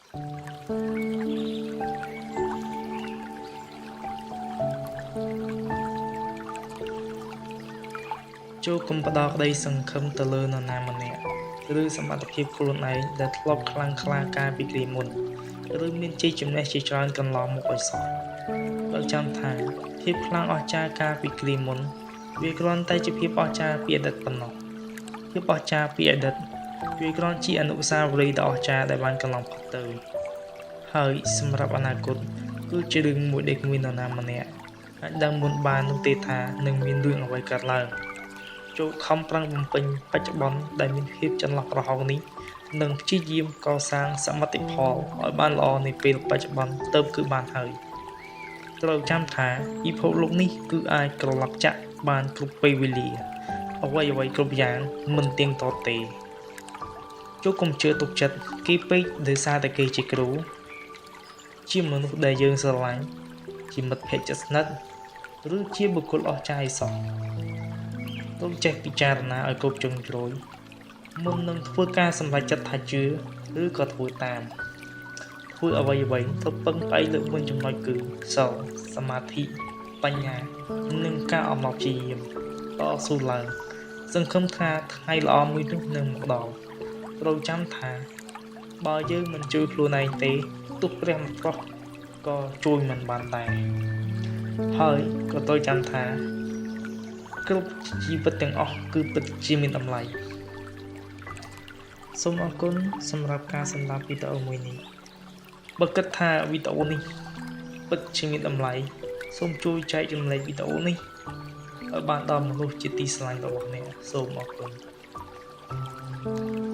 ចូរកុំផ្ដល់ក្តីសង្ឃឹមទៅលើនរណាម្នាក់ ឬសមត្ថភាពខ្លួនឯងដែលធ្លាប់ខ្លាំងក្លាកាលពីគ្រាមុន ឬមានជ័យជម្នះជាច្រើនកន្លងមកឲ្យសោះ ត្រូវចាំថា ភាពខ្លាំងអស្ចារ្យកាលពីគ្រាមុន វាគ្រាន់តែជាភាពអស្ចារ្យពីអតីតប៉ុណ្ណោះ ភាពអស្ចារ្យពីអតីត វាគ្រាន់ជាអនុស្សាវរីយ៍ដ៏អស្ចារ្យដែលបានកន្លងផុតទៅ ហើយសម្រាប់អនាគត គឺជារឿងមួយដែលគ្មាននរណាម្នាក់អាចដឹងមុនបាននោះទេថានឹងមានរឿងអ្វីកើតឡើង ចូរខំប្រឹងបំពេញបច្ចុប្បន្នដែលមានភាពចន្លោះប្រហោងនេះ និងព្យាយាមកសាងសមិទ្ធផលឲ្យបានល្អនាពេលបច្ចុប្បន្នទើបគឺបានហើយ ត្រូវចាំថាពិភពលោកនេះគឺអាចក្រឡាប់ចាក់បានគ្រប់ពេលវេលា អ្វីៗគ្រប់យ៉ាងមិនទៀងទាត់ទេ ចូរកុំជឿទុកចិត្តគេពេកដោយសារតែគេជាគ្រូ ជាមនុស្សដែលយើងស្រឡាញ់ ជាមិត្តភក្តិជិតស្និទ្ធ ឬជាបុគ្គលអស្ចារ្យឲ្យសោះ ត្រូវចេះពិចារណាឲ្យគ្រប់ជ្រុងជ្រោយ មុននឹងធ្វើការសម្រេចចិត្តថាជឿ ឬក៏ធ្វើតាម ធ្វើអ្វីៗត្រូវពឹងផ្អែកលើ4ចំណុចគឺ សីល សមាធិ បញ្ញា និងការអំណត់ព្យាយាមតស៊ូឡើង សង្ឃឹមថាថ្ងៃល្អមួយនោះនឹងមកដល់ ត្រូវចាំថា បើយើងមិនជួយខ្លួនឯងទេ ទោះព្រះមកប្រោះក៏ជួយមិនបានដែរ ហើយក៏ត្រូវចាំថា គ្រប់ជីវិតទាំងអស់គឺពិតជាមានតម្លៃ សូមអរគុណសម្រាប់ការសម្ដាប់វីដេអូមួយនេះ បើគិតថាវីដេអូនេះពិតជាមានតម្លៃសូមជួយចែករំលែកវីដេអូនេះឲ្យបានដល់មនុស្សជាទីស្រឡាញ់របស់អ្នកសូមអរគុណ។